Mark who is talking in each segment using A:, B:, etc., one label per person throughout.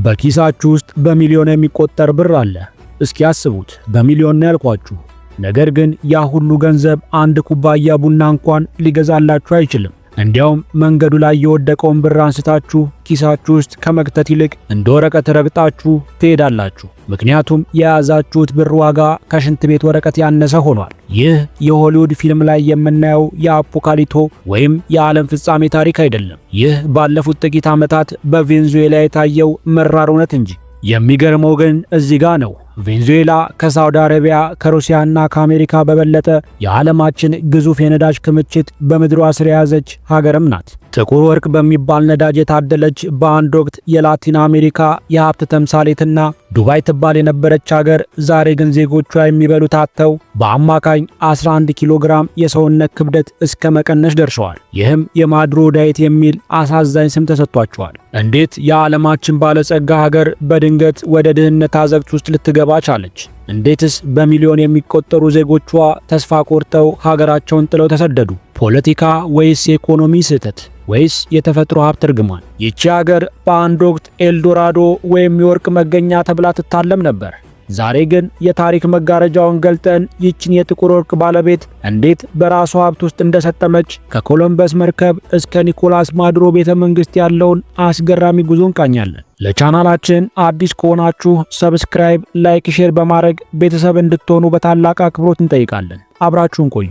A: በኪሳችሁ ውስጥ በሚሊዮን የሚቆጠር ብር አለ። እስኪ አስቡት፣ በሚሊዮን ነው ያልኳችሁ። ነገር ግን ያ ሁሉ ገንዘብ አንድ ኩባያ ቡና እንኳን ሊገዛላችሁ አይችልም። እንዲያውም መንገዱ ላይ የወደቀውን ብር አንስታችሁ ኪሳችሁ ውስጥ ከመክተት ይልቅ እንደ ወረቀት ረግጣችሁ ትሄዳላችሁ። ምክንያቱም የያዛችሁት ብር ዋጋ ከሽንት ቤት ወረቀት ያነሰ ሆኗል። ይህ የሆሊውድ ፊልም ላይ የምናየው የአፖካሊቶ ወይም የዓለም ፍጻሜ ታሪክ አይደለም። ይህ ባለፉት ጥቂት ዓመታት በቬንዙዌላ የታየው መራር እውነት እንጂ። የሚገርመው ግን እዚህ ጋ ነው። ቬንዙዌላ ከሳውዲ አረቢያ፣ ከሩሲያና ከአሜሪካ በበለጠ የዓለማችን ግዙፍ የነዳጅ ክምችት በምድሯ ስር የያዘች ሀገርም ናት። ጥቁር ወርቅ በሚባል ነዳጅ የታደለች፣ በአንድ ወቅት የላቲን አሜሪካ የሀብት ተምሳሌትና ዱባይ ትባል የነበረች ሀገር ዛሬ ግን ዜጎቿ የሚበሉት አጥተው በአማካኝ 11 ኪሎ ግራም የሰውነት ክብደት እስከ መቀነስ ደርሰዋል። ይህም የማዱሮ diet የሚል አሳዛኝ ስም ተሰጥቷቸዋል። እንዴት የዓለማችን ባለጸጋ ሀገር በድንገት ወደ ድህነት አዘቅት ውስጥ ልትገባ ቻለች? እንዴትስ በሚሊዮን የሚቆጠሩ ዜጎቿ ተስፋ ቆርጠው ሀገራቸውን ጥለው ተሰደዱ? ፖለቲካ ወይስ የኢኮኖሚ ስህተት ወይስ የተፈጥሮ ሀብት እርግማን? ይቺ ሀገር በአንድ ወቅት ኤልዶራዶ ወይም የወርቅ መገኛ ተብላ ትታለም ነበር። ዛሬ ግን የታሪክ መጋረጃውን ገልጠን ይችን የጥቁር ወርቅ ባለቤት እንዴት በራሷ ሀብት ውስጥ እንደሰጠመች፣ ከኮሎምበስ መርከብ እስከ ኒኮላስ ማዱሮ ቤተ መንግስት ያለውን አስገራሚ ጉዞ እንቃኛለን። ለቻናላችን አዲስ ከሆናችሁ subscribe፣ like፣ share በማድረግ ቤተሰብ እንድትሆኑ በታላቅ አክብሮት እንጠይቃለን። አብራችሁን ቆዩ።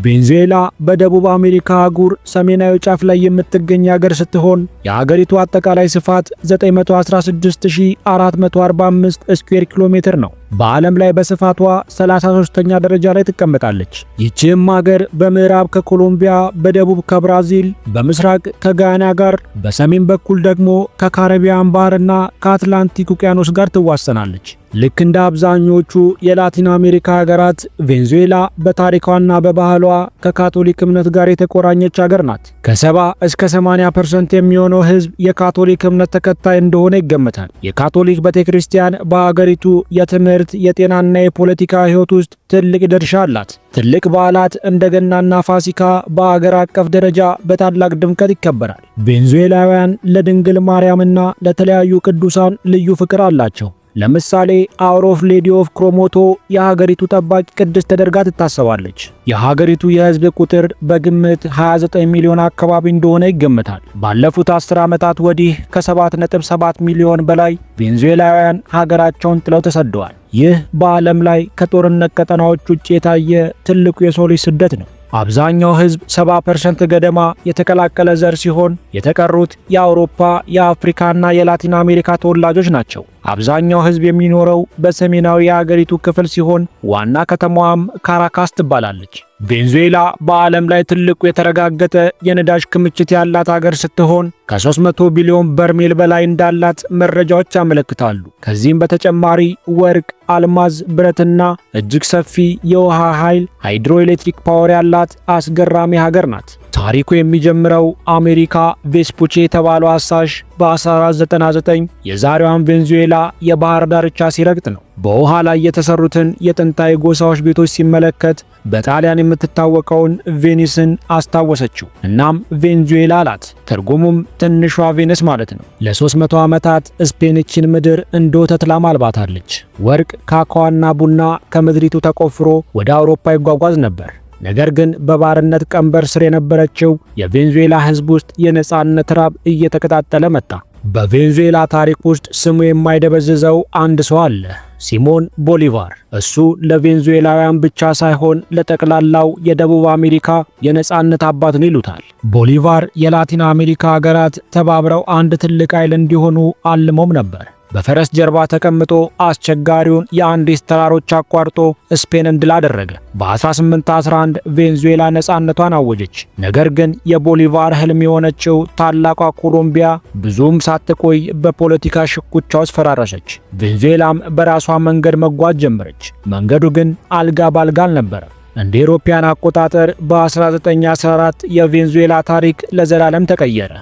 A: ቬንዙዌላ በደቡብ አሜሪካ አህጉር ሰሜናዊ ጫፍ ላይ የምትገኝ ሀገር ስትሆን የሀገሪቱ አጠቃላይ ስፋት 916445 ስኩዌር ኪሎ ሜትር ነው። በዓለም ላይ በስፋቷ 33ኛ ደረጃ ላይ ትቀመጣለች። ይህችም ሀገር በምዕራብ ከኮሎምቢያ፣ በደቡብ ከብራዚል፣ በምስራቅ ከጋያና ጋር፣ በሰሜን በኩል ደግሞ ከካሪቢያን ባህርና ከአትላንቲክ ውቅያኖስ ጋር ትዋሰናለች። ልክ እንደ አብዛኞቹ የላቲን አሜሪካ ሀገራት ቬንዙዌላ በታሪኳና በባህሏ ከካቶሊክ እምነት ጋር የተቆራኘች ሀገር ናት። ከ70 እስከ 80% የሚሆነው ሕዝብ የካቶሊክ እምነት ተከታይ እንደሆነ ይገመታል። የካቶሊክ ቤተክርስቲያን በሀገሪቱ የትምህርት፣ የጤናና የፖለቲካ ሕይወት ውስጥ ትልቅ ድርሻ አላት። ትልቅ በዓላት እንደ ገናና ፋሲካ በአገር አቀፍ ደረጃ በታላቅ ድምቀት ይከበራል። ቬንዙዌላውያን ለድንግል ማርያምና ለተለያዩ ቅዱሳን ልዩ ፍቅር አላቸው። ለምሳሌ Our Lady of ኮሮሞቶ የሀገሪቱ ጠባቂ ቅድስት ተደርጋ ትታሰባለች። የሀገሪቱ የህዝብ ቁጥር በግምት 29 ሚሊዮን አካባቢ እንደሆነ ይገመታል። ባለፉት 10 ዓመታት ወዲህ ከ7.7 ሚሊዮን በላይ ቬንዙዌላውያን ሀገራቸውን ጥለው ተሰደዋል። ይህ በዓለም ላይ ከጦርነት ቀጠናዎች ውጭ የታየ ትልቁ የሰው ልጅ ስደት ነው። አብዛኛው ህዝብ 70% ገደማ የተቀላቀለ ዘር ሲሆን የተቀሩት የአውሮፓ፣ የአፍሪካና የላቲን አሜሪካ ተወላጆች ናቸው። አብዛኛው ህዝብ የሚኖረው በሰሜናዊ የአገሪቱ ክፍል ሲሆን ዋና ከተማዋም ካራካስ ትባላለች። ቬንዙዌላ በዓለም ላይ ትልቁ የተረጋገጠ የነዳጅ ክምችት ያላት ሀገር ስትሆን ከ300 ቢሊዮን በርሜል በላይ እንዳላት መረጃዎች ያመለክታሉ። ከዚህም በተጨማሪ ወርቅ፣ አልማዝ፣ ብረትና እጅግ ሰፊ የውሃ ኃይል hydroelectric power ያላት አስገራሚ ሀገር ናት። ታሪኩ የሚጀምረው አሜሪካ ቬስፑቺ የተባለው አሳሽ በ1499 የዛሬዋን ቬንዙዌላ የባህር ዳርቻ ሲረግጥ ነው። በውሃ ላይ የተሰሩትን የጥንታዊ ጎሳዎች ቤቶች ሲመለከት በጣሊያን የምትታወቀውን ቬኒስን አስታወሰችው። እናም ቬንዙዌላ አላት። ትርጉሙም ትንሿ ቬኒስ ማለት ነው። ለ300 ዓመታት ስፔን ይህችን ምድር እንደ ወተት ላም አልባታለች። ወርቅ፣ ካካዋና ቡና ከምድሪቱ ተቆፍሮ ወደ አውሮፓ ይጓጓዝ ነበር። ነገር ግን በባርነት ቀንበር ስር የነበረችው የቬንዙዌላ ሕዝብ ውስጥ የነጻነት ራብ እየተቀጣጠለ መጣ። በቬንዙዌላ ታሪክ ውስጥ ስሙ የማይደበዝዘው አንድ ሰው አለ፣ ሲሞን ቦሊቫር። እሱ ለቬንዙዌላውያን ብቻ ሳይሆን ለጠቅላላው የደቡብ አሜሪካ የነጻነት አባት ነው ይሉታል። ቦሊቫር የላቲን አሜሪካ ሀገራት ተባብረው አንድ ትልቅ ኃይል እንዲሆኑ አልሞም ነበር። በፈረስ ጀርባ ተቀምጦ አስቸጋሪውን የአንዲስ ተራሮች አቋርጦ ስፔንን ድል አደረገ። በ1811 ቬንዙዌላ ነጻነቷን አወጀች። ነገር ግን የቦሊቫር ህልም የሆነችው ታላቋ ኮሎምቢያ ብዙም ሳትቆይ በፖለቲካ ሽኩቻ ውስጥ ፈራረሰች። ቬንዙዌላም በራሷ መንገድ መጓዝ ጀመረች። መንገዱ ግን አልጋ ባልጋ አልነበረም። እንደ አውሮፓውያን አቆጣጠር በ1914 የቬንዙዌላ ታሪክ ለዘላለም ተቀየረ።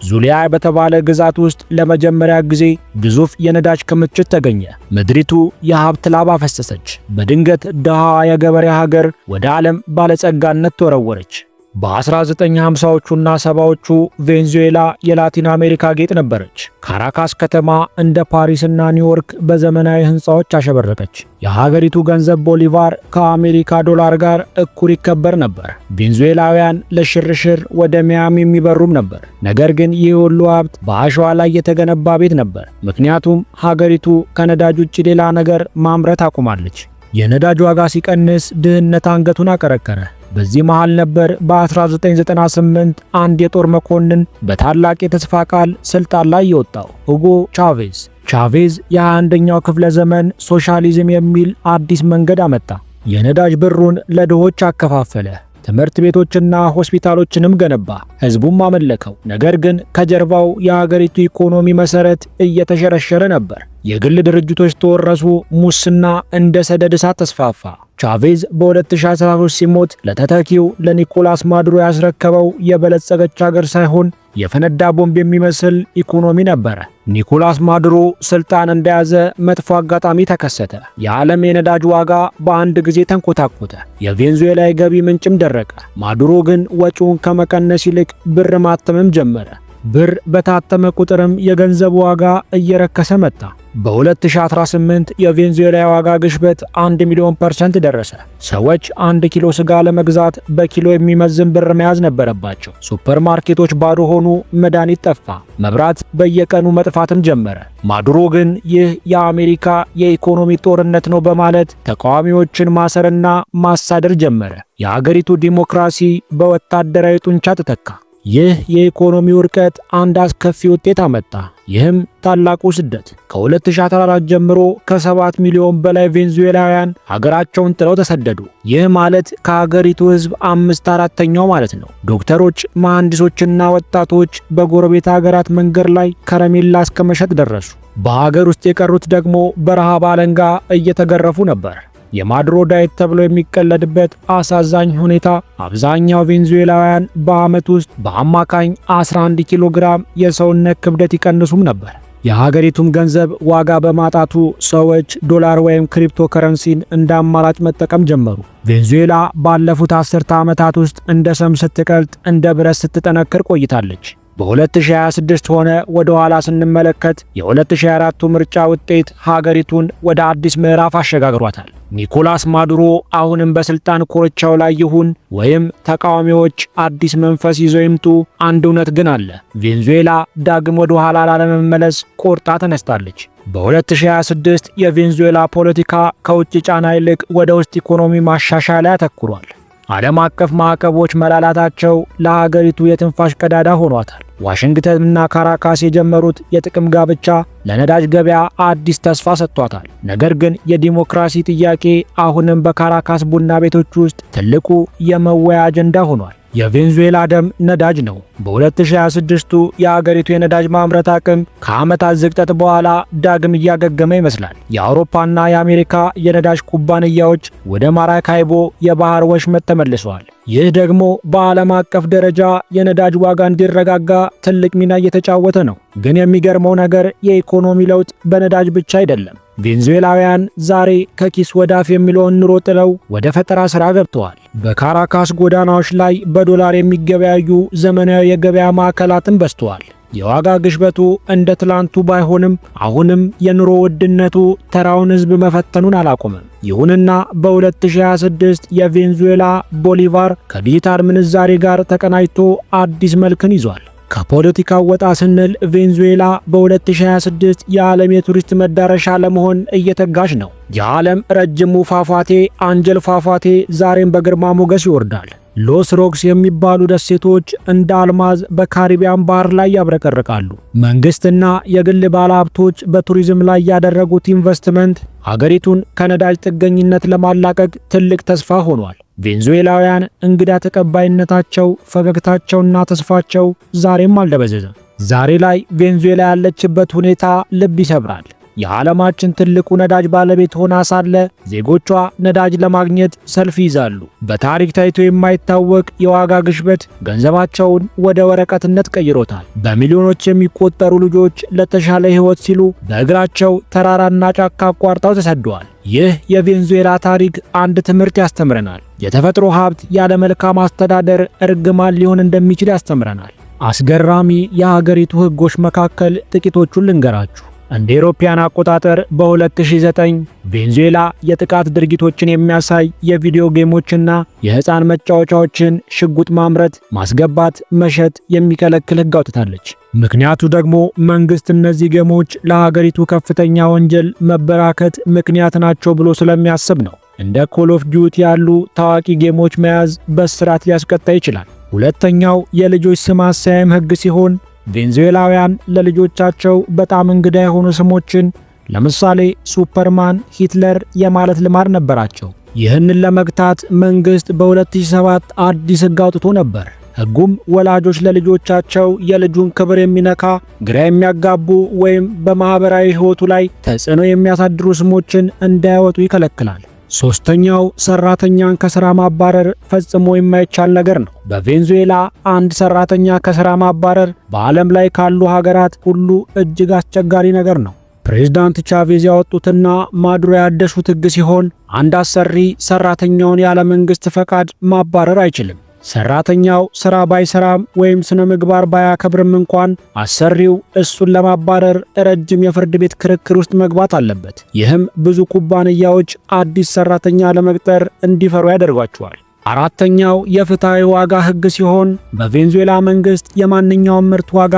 A: ዙሊያ በተባለ ግዛት ውስጥ ለመጀመሪያ ጊዜ ግዙፍ የነዳጅ ክምችት ተገኘ። ምድሪቱ የሀብት ላብ አፈሰሰች። በድንገት ድሃ የገበሬ ሀገር ወደ ዓለም ባለጸጋነት ተወረወረች። በ1950ዎቹና ሰባዎቹ ቬንዙዌላ የላቲን አሜሪካ ጌጥ ነበረች። ካራካስ ከተማ እንደ ፓሪስና ኒውዮርክ በዘመናዊ ሕንፃዎች አሸበረቀች። የሀገሪቱ ገንዘብ ቦሊቫር ከአሜሪካ ዶላር ጋር እኩል ይከበር ነበር። ቬንዙዌላውያን ለሽርሽር ወደ ሚያሚ የሚበሩም ነበር። ነገር ግን ይህ ሁሉ ሀብት በአሸዋ ላይ የተገነባ ቤት ነበር። ምክንያቱም ሀገሪቱ ከነዳጅ ውጭ ሌላ ነገር ማምረት አቁማለች። የነዳጅ ዋጋ ሲቀንስ ድህነት አንገቱን አቀረቀረ። በዚህ መሃል ነበር በ1998 አንድ የጦር መኮንን በታላቅ የተስፋ ቃል ስልጣን ላይ የወጣው፣ ሁጎ ቻቬዝ። ቻቬዝ የ21ኛው ክፍለ ዘመን ሶሻሊዝም የሚል አዲስ መንገድ አመጣ። የነዳጅ ብሩን ለድሆች አከፋፈለ። ትምህርት ቤቶችና ሆስፒታሎችንም ገነባ። ህዝቡም አመለከው። ነገር ግን ከጀርባው የሀገሪቱ ኢኮኖሚ መሰረት እየተሸረሸረ ነበር። የግል ድርጅቶች ተወረሱ። ሙስና እንደ ሰደድ እሳት ተስፋፋ። ቻቬዝ በ2013 ሲሞት ለተተኪው ለኒኮላስ ማዱሮ ያስረከበው የበለጸገች ሀገር ሳይሆን የፈነዳ ቦምብ የሚመስል ኢኮኖሚ ነበረ። ኒኮላስ ማዱሮ ስልጣን እንደያዘ መጥፎ አጋጣሚ ተከሰተ። የዓለም የነዳጅ ዋጋ በአንድ ጊዜ ተንኮታኮተ። የቬንዙዌላ የገቢ ምንጭም ደረቀ። ማዱሮ ግን ወጪውን ከመቀነስ ይልቅ ብር ማተምም ጀመረ። ብር በታተመ ቁጥርም የገንዘቡ ዋጋ እየረከሰ መጣ። በ2018 የቬንዙዌላ የዋጋ ግሽበት 1 ሚሊዮን percent ደረሰ። ሰዎች 1 ኪሎ ስጋ ለመግዛት በኪሎ የሚመዝን ብር መያዝ ነበረባቸው። ሱፐርማርኬቶች ባዶ ሆኑ፣ መድኃኒት ጠፋ፣ መብራት በየቀኑ መጥፋትም ጀመረ። ማዱሮ ግን ይህ የአሜሪካ የኢኮኖሚ ጦርነት ነው በማለት ተቃዋሚዎችን ማሰርና ማሳደድ ጀመረ። የአገሪቱ ዲሞክራሲ በወታደራዊ ጡንቻ ተተካ። ይህ የኢኮኖሚ ውድቀት አንድ አስከፊ ውጤት አመጣ። ይህም ታላቁ ስደት። ከ2014 ጀምሮ ከ7 ሚሊዮን በላይ ቬንዙዌላውያን ሀገራቸውን ጥለው ተሰደዱ። ይህ ማለት ከሀገሪቱ ሕዝብ አምስት አራተኛው ማለት ነው። ዶክተሮች፣ መሐንዲሶችና ወጣቶች በጎረቤት ሀገራት መንገድ ላይ ከረሜላ እስከ መሸጥ ደረሱ። በሀገር ውስጥ የቀሩት ደግሞ በረሃብ አለንጋ እየተገረፉ ነበር። የማዱሮ diet ተብሎ የሚቀለድበት አሳዛኝ ሁኔታ አብዛኛው ቬንዙዌላውያን በዓመት ውስጥ በአማካኝ 11 ኪሎ ግራም የሰውነት ክብደት ይቀንሱም ነበር። የሀገሪቱም ገንዘብ ዋጋ በማጣቱ ሰዎች ዶላር ወይም ክሪፕቶ ከረንሲን እንደ አማራጭ መጠቀም ጀመሩ። ቬንዙዌላ ባለፉት አስርተ ዓመታት ውስጥ እንደ ሰም ስትቀልጥ፣ እንደ ብረት ስትጠነክር ቆይታለች። በ2026 ሆነ ወደ ኋላ ስንመለከት የ2024ቱ ምርጫ ውጤት ሀገሪቱን ወደ አዲስ ምዕራፍ አሸጋግሯታል። ኒኮላስ ማዱሮ አሁንም በስልጣን ኮርቻው ላይ ይሁን ወይም ተቃዋሚዎች አዲስ መንፈስ ይዘው ይምጡ፣ አንድ እውነት ግን አለ። ቬንዙዌላ ዳግም ወደ ኋላ ላለመመለስ ቆርጣ ተነስታለች። በ2026 የቬንዙዌላ ፖለቲካ ከውጭ ጫና ይልቅ ወደ ውስጥ ኢኮኖሚ ማሻሻያ ላይ አተኩሯል። ዓለም አቀፍ ማዕቀቦች መላላታቸው ለሀገሪቱ የትንፋሽ ቀዳዳ ሆኗታል። ዋሽንግተንና ካራካስ የጀመሩት የጥቅም ጋብቻ ለነዳጅ ገበያ አዲስ ተስፋ ሰጥቷታል። ነገር ግን የዲሞክራሲ ጥያቄ አሁንም በካራካስ ቡና ቤቶች ውስጥ ትልቁ የመወያያ አጀንዳ ሆኗል። የቬንዙዌላ ደም ነዳጅ ነው። በ2026ቱ የአገሪቱ የነዳጅ ማምረት አቅም ከዓመታት ዝቅጠት በኋላ ዳግም እያገገመ ይመስላል። የአውሮፓና የአሜሪካ የነዳጅ ኩባንያዎች ወደ ማራካይቦ የባህር ወሽመጥ ተመልሰዋል። ይህ ደግሞ በዓለም አቀፍ ደረጃ የነዳጅ ዋጋ እንዲረጋጋ ትልቅ ሚና እየተጫወተ ነው። ግን የሚገርመው ነገር የኢኮኖሚ ለውጥ በነዳጅ ብቻ አይደለም። ቬንዙዌላውያን ዛሬ ከኪስ ወደ አፍ የሚለውን ኑሮ ጥለው ወደ ፈጠራ ሥራ ገብተዋል። በካራካስ ጎዳናዎች ላይ በዶላር የሚገበያዩ ዘመናዊ የገበያ ማዕከላትን በዝተዋል። የዋጋ ግሽበቱ እንደ ትላንቱ ባይሆንም አሁንም የኑሮ ውድነቱ ተራውን ሕዝብ መፈተኑን አላቆመም። ይሁንና በ2026 የቬንዙዌላ ቦሊቫር ከዲጂታል ምንዛሬ ጋር ተቀናጅቶ አዲስ መልክን ይዟል። ከፖለቲካው ወጣ ስንል ቬንዙዌላ በ2026 የዓለም የቱሪስት መዳረሻ ለመሆን እየተጋች ነው። የዓለም ረጅሙ ፏፏቴ አንጀል ፏፏቴ ዛሬም በግርማ ሞገስ ይወርዳል። ሎስ ሮክስ የሚባሉ ደሴቶች እንደ አልማዝ በካሪቢያን ባህር ላይ ያብረቀርቃሉ። መንግስትና የግል ባለሀብቶች በቱሪዝም ላይ ያደረጉት ኢንቨስትመንት ሀገሪቱን ከነዳጅ ጥገኝነት ለማላቀቅ ትልቅ ተስፋ ሆኗል። ቬንዙዌላውያን እንግዳ ተቀባይነታቸው፣ ፈገግታቸውና ተስፋቸው ዛሬም አልደበዘዘም። ዛሬ ላይ ቬንዙዌላ ያለችበት ሁኔታ ልብ ይሰብራል። የዓለማችን ትልቁ ነዳጅ ባለቤት ሆና ሳለ ዜጎቿ ነዳጅ ለማግኘት ሰልፍ ይይዛሉ። በታሪክ ታይቶ የማይታወቅ የዋጋ ግሽበት ገንዘባቸውን ወደ ወረቀትነት ቀይሮታል። በሚሊዮኖች የሚቆጠሩ ልጆች ለተሻለ ሕይወት ሲሉ በእግራቸው ተራራና ጫካ አቋርጠው ተሰደዋል። ይህ የቬንዙዌላ ታሪክ አንድ ትምህርት ያስተምረናል። የተፈጥሮ ሀብት ያለ መልካም አስተዳደር እርግማን ሊሆን እንደሚችል ያስተምረናል። አስገራሚ የሀገሪቱ ሕጎች መካከል ጥቂቶቹን ልንገራችሁ። እንደ አውሮፓውያን አቆጣጠር በ2009 ቬንዙዌላ የጥቃት ድርጊቶችን የሚያሳይ የቪዲዮ ጌሞችና የሕፃን መጫወቻዎችን ሽጉጥ ማምረት፣ ማስገባት፣ መሸጥ የሚከለክል ሕግ አውጥታለች። ምክንያቱ ደግሞ መንግስት እነዚህ ጌሞች ለሀገሪቱ ከፍተኛ ወንጀል መበራከት ምክንያት ናቸው ብሎ ስለሚያስብ ነው። እንደ Call of Duty ያሉ ታዋቂ ጌሞች መያዝ በእስራት ሊያስቀጣ ይችላል። ሁለተኛው የልጆች ስም አሰያየም ሕግ ሲሆን፣ ቬንዙዌላውያን ለልጆቻቸው በጣም እንግዳ የሆኑ ስሞችን፣ ለምሳሌ ሱፐርማን፣ ሂትለር የማለት ልማድ ነበራቸው። ይህንን ለመግታት መንግስት በ2007 አዲስ ሕግ አውጥቶ ነበር። ሕጉም ወላጆች ለልጆቻቸው የልጁን ክብር የሚነካ፣ ግራ የሚያጋቡ ወይም በማህበራዊ ሕይወቱ ላይ ተጽዕኖ የሚያሳድሩ ስሞችን እንዳያወጡ ይከለክላል። ሶስተኛው፣ ሰራተኛን ከስራ ማባረር ፈጽሞ የማይቻል ነገር ነው። በቬንዙዌላ አንድ ሰራተኛ ከስራ ማባረር በዓለም ላይ ካሉ ሀገራት ሁሉ እጅግ አስቸጋሪ ነገር ነው። ፕሬዝዳንት ቻቬዝ ያወጡትና ማዱሮ ያደሱት ሕግ ሲሆን፣ አንድ አሰሪ ሰራተኛውን ያለ መንግስት ፈቃድ ማባረር አይችልም። ሰራተኛው ስራ ባይሰራም ወይም ስነ ምግባር ባያከብርም እንኳን አሰሪው እሱን ለማባረር ረጅም የፍርድ ቤት ክርክር ውስጥ መግባት አለበት። ይህም ብዙ ኩባንያዎች አዲስ ሰራተኛ ለመቅጠር እንዲፈሩ ያደርጓቸዋል። አራተኛው የፍትሐዊ ዋጋ ሕግ ሲሆን፣ በቬንዙዌላ መንግስት የማንኛውም ምርት ዋጋ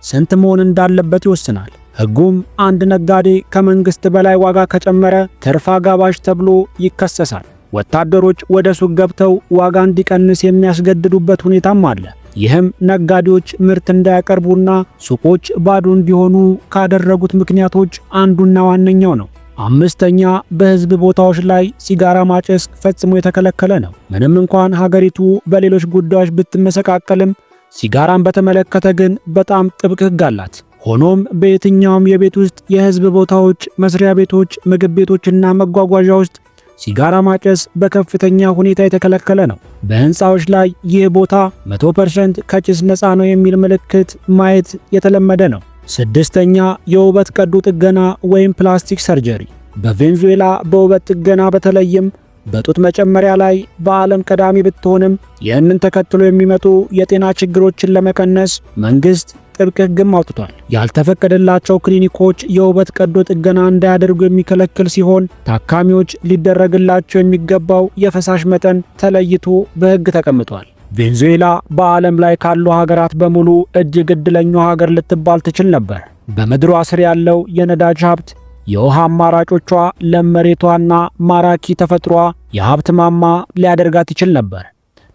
A: ስንት መሆን እንዳለበት ይወስናል። ሕጉም አንድ ነጋዴ ከመንግስት በላይ ዋጋ ከጨመረ ትርፍ አጋባሽ ተብሎ ይከሰሳል። ወታደሮች ወደ ሱቅ ገብተው ዋጋ እንዲቀንስ የሚያስገድዱበት ሁኔታም አለ። ይህም ነጋዴዎች ምርት እንዳያቀርቡና ሱቆች ባዶ እንዲሆኑ ካደረጉት ምክንያቶች አንዱና ዋነኛው ነው። አምስተኛ፣ በህዝብ ቦታዎች ላይ ሲጋራ ማጨስ ፈጽሞ የተከለከለ ነው። ምንም እንኳን ሀገሪቱ በሌሎች ጉዳዮች ብትመሰቃቀልም ሲጋራን በተመለከተ ግን በጣም ጥብቅ ሕግ አላት። ሆኖም በየትኛውም የቤት ውስጥ የህዝብ ቦታዎች፣ መስሪያ ቤቶች፣ ምግብ ቤቶችና መጓጓዣ ውስጥ ሲጋራ ማጨስ በከፍተኛ ሁኔታ የተከለከለ ነው። በህንፃዎች ላይ ይህ ቦታ 100% ከጭስ ነፃ ነው የሚል ምልክት ማየት የተለመደ ነው። ስድስተኛ፣ የውበት ቀዶ ጥገና ወይም plastic surgery። በቬንዙዌላ በውበት ጥገና፣ በተለይም በጡት መጨመሪያ ላይ በዓለም ቀዳሚ ብትሆንም፣ ይህንን ተከትሎ የሚመጡ የጤና ችግሮችን ለመቀነስ መንግስት ጥብቅ ሕግም አውጥቷል። ያልተፈቀደላቸው ክሊኒኮች የውበት ቀዶ ጥገና እንዳያደርጉ የሚከለክል ሲሆን፣ ታካሚዎች ሊደረግላቸው የሚገባው የፈሳሽ መጠን ተለይቶ በሕግ ተቀምጧል። ቬንዙዌላ በዓለም ላይ ካሉ ሀገራት በሙሉ እጅግ ዕድለኛው ሀገር ልትባል ትችል ነበር። በምድሯ ስር ያለው የነዳጅ ሀብት፣ የውሃ አማራጮቿ፣ ለም መሬቷና ማራኪ ተፈጥሯ የሀብት ማማ ሊያደርጋት ይችል ነበር።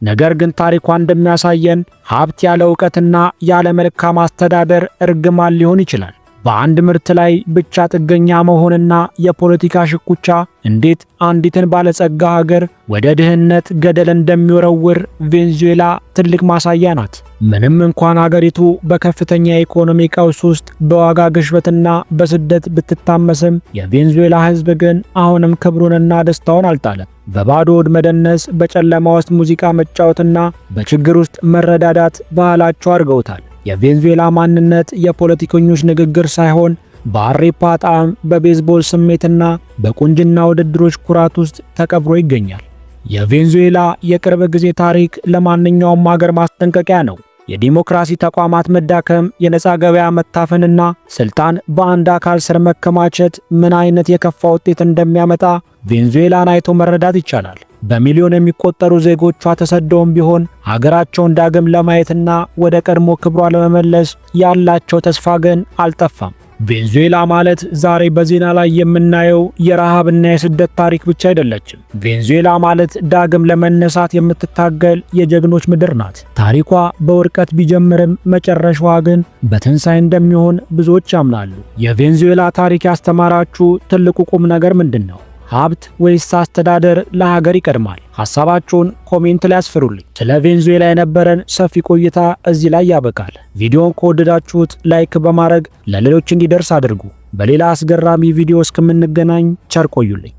A: ነገር ግን ታሪኳ እንደሚያሳየን ሀብት ያለ እውቀትና ያለ መልካም አስተዳደር እርግማን ሊሆን ይችላል። በአንድ ምርት ላይ ብቻ ጥገኛ መሆንና የፖለቲካ ሽኩቻ እንዴት አንዲትን ባለጸጋ ሀገር ወደ ድህነት ገደል እንደሚወረውር ቬንዙዌላ ትልቅ ማሳያ ናት። ምንም እንኳን ሀገሪቱ በከፍተኛ የኢኮኖሚ ቀውስ ውስጥ፣ በዋጋ ግሽበትና በስደት ብትታመስም፣ የቬንዙዌላ ሕዝብ ግን አሁንም ክብሩንና ደስታውን አልጣለም። በባዶ ሆድ መደነስ፣ በጨለማ ውስጥ ሙዚቃ መጫወትና በችግር ውስጥ መረዳዳት ባህላቸው አድርገውታል። የቬንዙዌላ ማንነት የፖለቲከኞች ንግግር ሳይሆን በአሬፓ ጣዕም፣ በቤዝቦል ስሜትና በቁንጅና ውድድሮች ኩራት ውስጥ ተቀብሮ ይገኛል። የቬንዙዌላ የቅርብ ጊዜ ታሪክ ለማንኛውም ሀገር ማስጠንቀቂያ ነው። የዲሞክራሲ ተቋማት መዳከም፣ የነፃ ገበያ መታፈንና ስልጣን በአንድ አካል ስር መከማቸት ምን አይነት የከፋ ውጤት እንደሚያመጣ ቬንዙዌላን አይቶ መረዳት ይቻላል። በሚሊዮን የሚቆጠሩ ዜጎቿ ተሰደውም ቢሆን ሀገራቸውን ዳግም ለማየትና ወደ ቀድሞ ክብሯ ለመመለስ ያላቸው ተስፋ ግን አልጠፋም። ቬንዙዌላ ማለት ዛሬ በዜና ላይ የምናየው የረሃብና የስደት ታሪክ ብቻ አይደለችም። ቬንዙዌላ ማለት ዳግም ለመነሳት የምትታገል የጀግኖች ምድር ናት። ታሪኳ በውድቀት ቢጀምርም መጨረሻዋ ግን በትንሣኤ እንደሚሆን ብዙዎች ያምናሉ። የቬንዙዌላ ታሪክ ያስተማራችሁ ትልቁ ቁም ነገር ምንድን ነው? ሀብት ወይስ አስተዳደር ለሀገር ይቀድማል? ሐሳባችሁን comment ላይ አስፍሩልኝ። ስለ ቬንዙዌላ የነበረን ሰፊ ቆይታ እዚህ ላይ ያበቃል። ቪዲዮን ከወደዳችሁት like በማድረግ ለሌሎች እንዲደርስ አድርጉ። በሌላ አስገራሚ ቪዲዮ እስከምንገናኝ ቸር ቆዩልኝ።